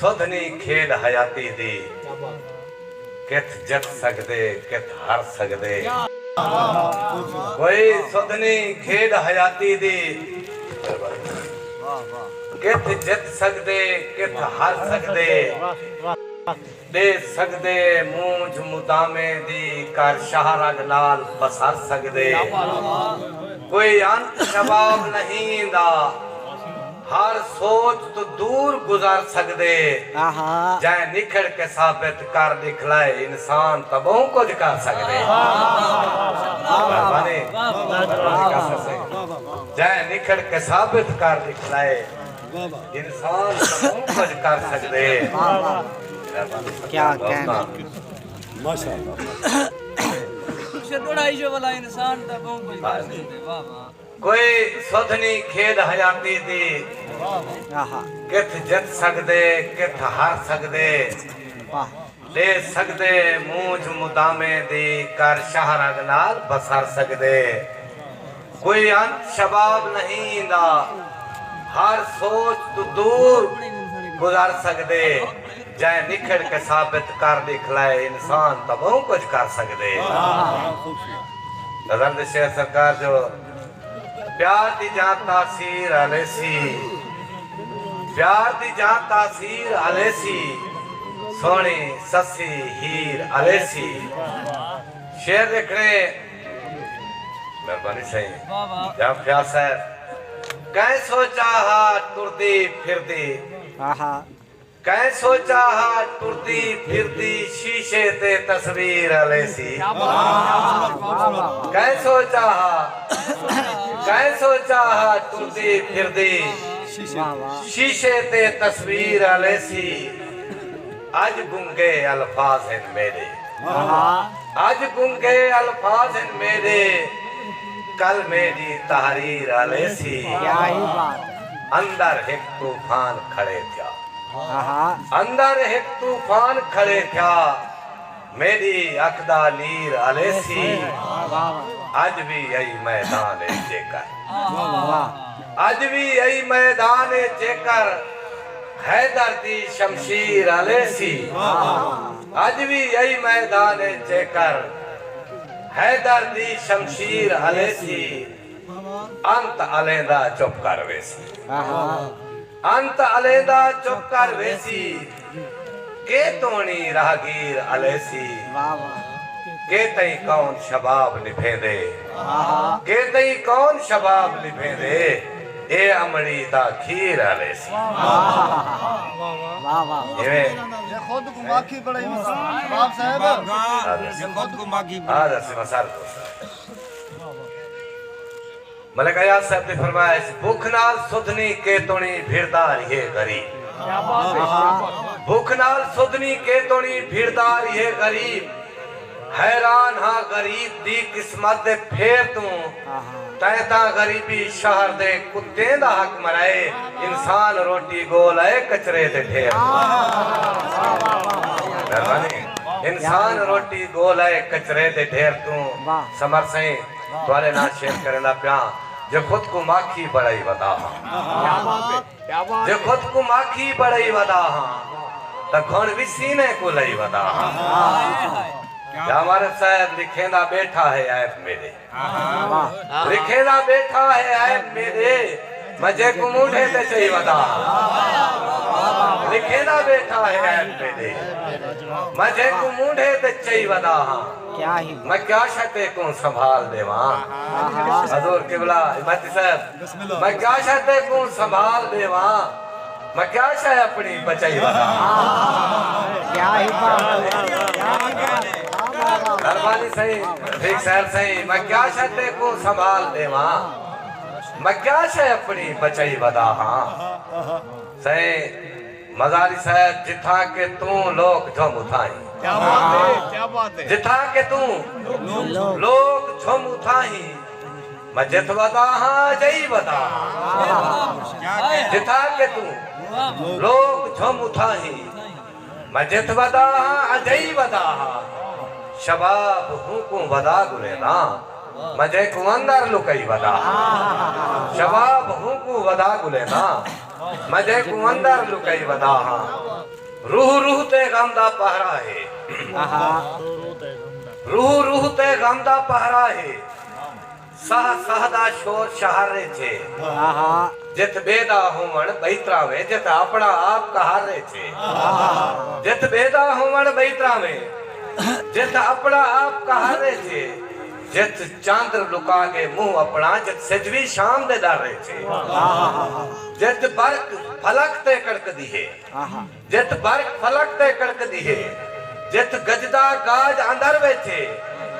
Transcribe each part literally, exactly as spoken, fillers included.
سدھ نی کھیݙ حیاتی دی، کتھ جت سڳدے، کتھ ہر سڳدے۔ کوئی سدھ نی کھیݙ حیاتی دی، کتھ جت سڳدے، کتھ ہر سڳدے۔ ݙے سڳدے مونجھ مدامے دی، کر شاہ رڳ نال پسر سڳدے۔ کوئی انت شباب نہیں ایندا، ہر سوچ توں دور گزر سڳدے۔ آہا۔ جئیں نکھڑ کے ثابت کر ݙکھلائے، انسان تاں ٻہوں کجھ کر سڳدے۔ مہربانی، مہربانی کر سڳدے۔ جئیں نکھڑ کے ثابت کر ݙکھلائے، انسان تاں ٻہوں کجھ کر سڳدے۔ مہربانی۔ کیا کہنا۔ ماشاءاللہ۔ شدوڑا ایشو والا انسان تاں ٻہوں کجھ کر سڳدے۔ واہ، واہ۔ کوئی سدھ نی کھیݙ حیاتی دی، آہا۔ کتھ جت سڳدے، کتھ ہر سڳدے۔ واہ۔ ݙے سڳدے مونجھ مدامے دی، کر شاہ رڳ نال بسر سڳدے۔ کوئی انت شباب نہیں ایندا، ہر سوچ توں دور گزر سڳدے۔ جئیں نکھڑ کے ثابت کر ݙکھلائے، انسان تاں ٻہوں کجھ کر سڳدے۔ غزل دے شعر سرکار جو، پیار دی جاں تاثیر الیسی، پیار دی جاں تاثیر الیسی، سوہݨی سسی ہیر الیسی۔ شعر لکھݨے، مہربانی سئیں۔ واہ، واہ۔ جام فیاض صاحب۔ کہیں سوچا ہا ٹردی پھردی، آہا۔ کہیں سوچا ہا ٹردی پھردی، شیشے تے تصویر الیسی۔ کیا بات ہے۔ واہ، واہ، واہ۔ کہیں سوچا ہا، کہیں سوچا ہا ٹردی پھردی، واہ، واہ۔ شیشے تے تصویر الیسی۔ اڄ گنگے الفاظ ہن میݙے۔ آہا۔ اڄ گنگے الفاظ ہن میݙے، کل میݙی تحریر الیسی۔ کیا ہی بات۔ اندر ہک طوفان کھڑے تھیا۔ آہا۔ اندر ہک طوفان کھڑے تھیا، میݙی اکھ دا نیر الیسی۔ واہ، واہ۔ اڄ وی ائی میدان اچ جیکر۔ واہ، واہ۔ اڄ وی ائی میدان اچ جیکر، حیدر دی شمشیر الیسی۔ واہ، واہ۔ اڄ وی ائی میدان اچ جیکر، حیدر دی شمشیر الیسی۔ انت الیندا چپ کر ویسی۔ آہا۔ انت الیندا چپ کر ویسی، کے توݨی راہگیر الیسی۔ واہ، واہ۔ کے تئیں کون شباب نبھیندے۔ آہا۔ کے تئیں کون شباب نبھیندے، اے امڑی دا کھیر الیسی۔ واہ، واہ، واہ۔ ایویں۔ یہ خود کو ماکھی بڑے انسان، شباب صاحب۔ یہ خود کو ماکھی بڑے۔ ہاں، دس مسال کو۔ ملک ایاز صاحب دی فرمائش، بکھ نال سدھنی کے توݨی بھردا ریہے غریب۔ کیا بات ہے، کیا بات ہے۔ بکھ نال سدھنی کے توݨی بھردا ریہے غریب۔ حیران ہاں غریب دی قسمت دے پھیر توں۔ تیں تاں غریبی شہر دے کتیں دا حق مرائے۔ انسان روٹی ڳول اے کچرے دے ڈھیر توں۔ مہربانی۔ انسان روٹی ڳول اے کچرے دے ڈھیر توں۔ واہ۔ سمر سئیں، تہاݙے نال شعر کریندا پیاں۔ جے خود کوں ماکھی بݨائی ودا ہاں۔ کیا بات ہے، کیا بات ہے۔ جے خود کوں ماکھی بݨائی ودا ہاں، تاں گھݨ وی سینے کوں لئی ودا ہاں۔ کیا بات ہے۔ یا وارث صاحب، لکھیندا ٻیٹھا ہے عیب میݙے۔ واہ۔ لکھیندا ٻیٹھا ہے عیب میݙے، میں جیکوں مونڈھے تے چئی ودا ہاں۔ لکھیندا ٻیٹھا ہے عیب میݙے، میں جیکوں مونڈھے تے چئی ودا ہاں۔ کیا ہی۔ میں کیا شے تیکوں سنبھال ݙیواں۔ آہا۔ حضور قبلہ، حمایتی صاحب، بسم اللہ۔ میں کیا شے تیکوں سنبھال ݙیواں، میں کیا شے اپݨی بچائی ودا ہاں۔ کیا ہی بات ہے۔ مہربانی سئیں، رفیق صاحب سئیں، میں کیا شے تیکوں سنبھال ݙیواں، میں کیا شے اپݨی بچائی ودا ہاں۔ سئیں مزاری صاحب، جتھاں کہ توں لوک جھم اتھاہیں۔ کیا بات ہے، کیا بات ہے۔ جتھاں کہ توں لوک جھم اتھاہیں، میں جتھ ودا ہاں، اجئی ودا ہاں۔ جتھاں کہ توں لوک جھم اتھاہیں، میں جتھ ودا ہاں، اجئی ودا ہاں۔ شباب ہوں کوں ودا ڳلینداں، میں جیکوں اندر لکئی ودا ہاں۔ شباب ہوں کوں ودا ڳلینداں، میں تیکوں اندر لکائی ودا ہاں۔ روح روح تے غم دا پہرا ہے۔ روح روح تے غم دا پہرا ہے۔ ساہ ساہ دا شور شہر اچ ہے۔ جتھ ٻئے دا ہووݨ ٻئی طرح وے، جتھ اپݨا آپ قہر اچ ہے۔ جتھ ٻئے دا ہووݨ ٻئی طرح وے، جتھ اپݨا آپ قہر اچ ہے۔ جتھ چندر لکا ڳئے منہ اپݨا، جتھ سجھ وی شام دے ݙر اچ ہے۔ جتھ برق فلک تے کڑکدی ہے۔ جتھ برق فلک تے کڑکدی ہے، جتھ گجدا گاج اندر وچ ہے۔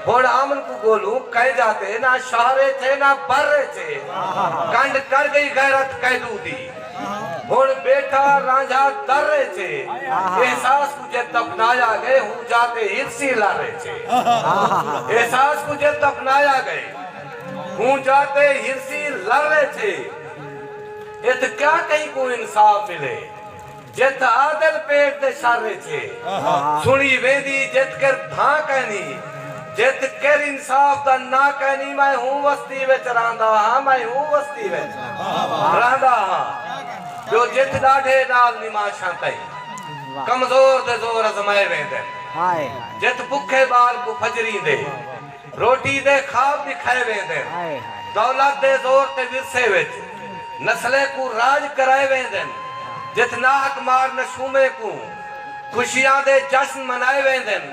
ہݨ امن کوں ڳولوں کئیں جاہ تے، نہ شہر اچ ہے نہ بر اچ ہے۔ کنڈ کر ڳئی غیرت قیدوں دی، ہݨ ٻیٹھا رانجھا در اچ ہے۔ احساس کوں جتھ دفنایا ڳئے، ہوں جاہ تے ہرسی لر اچ ہے۔ احساس کوں جتھ دفنایا ڳئے، ہوں جاہ تے ہرسی لر اچ ہے۔ اتھ کیا کہیں کوں انصاف ملے، جتھ عادل پیٹ دے شر اچ ہے۔ سݨی ویندی جتھ کر دھاں کائنی، جتھ کر انصاف دا ناں کائنی۔ میں ہوں وستی وچ رہندا ہاں، میں ہوں وستی وچ رہندا ہاں۔ جو جتھ ݙاڈھے نال نماشاں تئیں کمزور دے زور ازمائے ویندن۔ جتھ بکھے ٻال کوں فجریں دے روٹی دے خواب ݙکھائے ویندن۔ دولت دے زور تے ورثے وچ نسلیں کوں راج کرائے ویندن۔ جتھ ناحق مار نشومیں کوں خوشیاں دے جشن منائے ویندن۔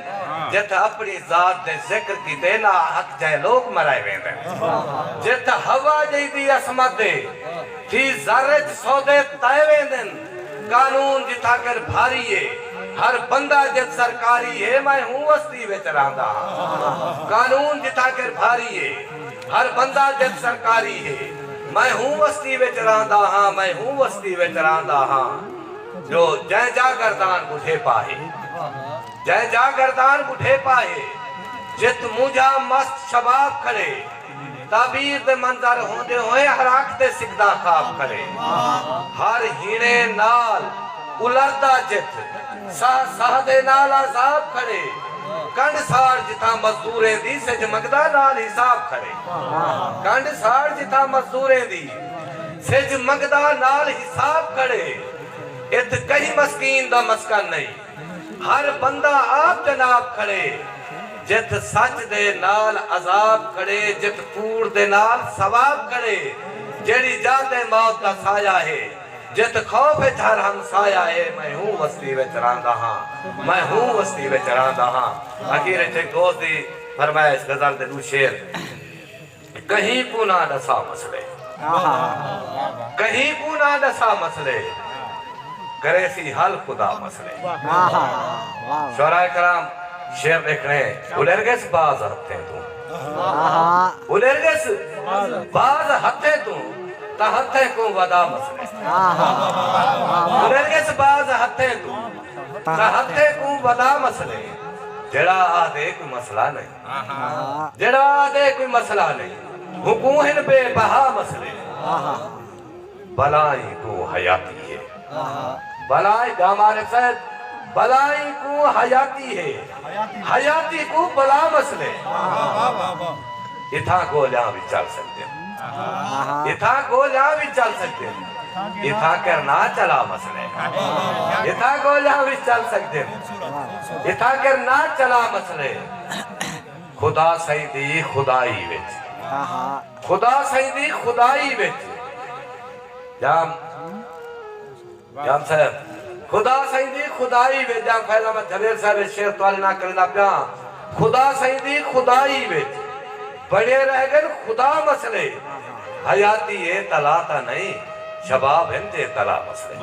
جتھ اپݨی ذات دے ذکر کیتے ناحق جئیں لوک مرائے ویندن۔ جتھ ہوا ڄئی دی عصمت دے تھی زر اچ سودے تائے ویندن۔ قانون جتھاں کر بھاری ہے، ہر بندہ جتھ سرکاری ہے۔ میں ہوں وستی وچ رہندا ہاں۔ قانون جتھاں کر بھاری ہے، ہر بندہ جتھ سرکاری ہے۔ میں ہوں وستی وچ رہندا ہاں، میں ہوں وستی وچ رہندا ہاں۔ جو جئیں جاگردان ٻڈھیپا ہے، جئیں جاگردان ٻڈھیپا ہے، جتھ مونجھا مست شباب کھڑے۔ تعبیر دے منظر ہوندے ہوئیں ہر اکھ تے سکدا خواب کھڑے۔ ہر ہیݨے نال الردا جتھ، ساہ ساہ دے نال عذاب کھڑے۔ کنڈ ساڑ جتھاں مزدوریں دی، سجھ منگدا نال حساب کھڑے۔ کنڈ ساڑ جتھاں مزدوریں دی، سجھ منگدا نال حساب کھڑے۔ اتھ کہیں مسکین دا مسکن نئیں، ہر بندہ آپ جناب کھڑے۔ جتھ سچ دے نال عذاب کھڑے، جتھ کوڑ دے نال ثواب کھڑے۔ جیڑھی جاہ تے موت دا سایہ ہے، جتھ خوف اچ ہر ہمسایہ ہے۔ میں ہوں وستی وچ رہندا ہاں، میں ہوں وستی وچ رہندا ہاں۔ اخیر اچ ہک دوست دی فرمائش، غزل دے ݙو شعر۔ کہیں کوں نہ ݙسا مسئلے، کہیں کوں نہ ݙسا مسئلے، کریسی حل خدا مسئلے۔ شعراء کرام شعر ݙیکھݨے، الرگس باز ہتھیں توں، الرگس باز ہتھیں توں، تاں ہتھیں کوں ودا مسئلے۔ الرگس باز ہتھیں توں، تاں ہتھیں کوں ودا مسئلے۔ جیڑھا آہدے کوئی مسئلہ نئیں، جیڑھا آہدے کوئی مسئلہ نئیں، ہکوں ہن بے بہا مسئلے۔ بلائیں کوں حیاتی ہے، بلائیں، ڳام عارف صاحب، بلائیں کوں حیاتی ہے، حیاتی کوں بلا مسئلے۔ اتھاں گولیاں وی چل سڳدن، اتھاں گولیاں وی چل سڳدن، اتھاں کر نہ چلا مسئلے۔ اتھاں گولیاں وی چل سڳدن، اتھاں کر نہ چلا مسئلے۔ خدا سئیں دی خدائی وچ، خدا سئیں دی خدائی وچ، جام، جام صاحب، خدا سئیں دی خدائی وچ، جام فیض احمد جھویل صاحب دے شعر تہاݙے نال کریندا پیاں۔ خدا سئیں دی خدائی وچ بݨے رہ ڳن خدا مسئلے۔ حیاتی اے تلا تاں نئیں، شباب ہن جے تلا مسئلے۔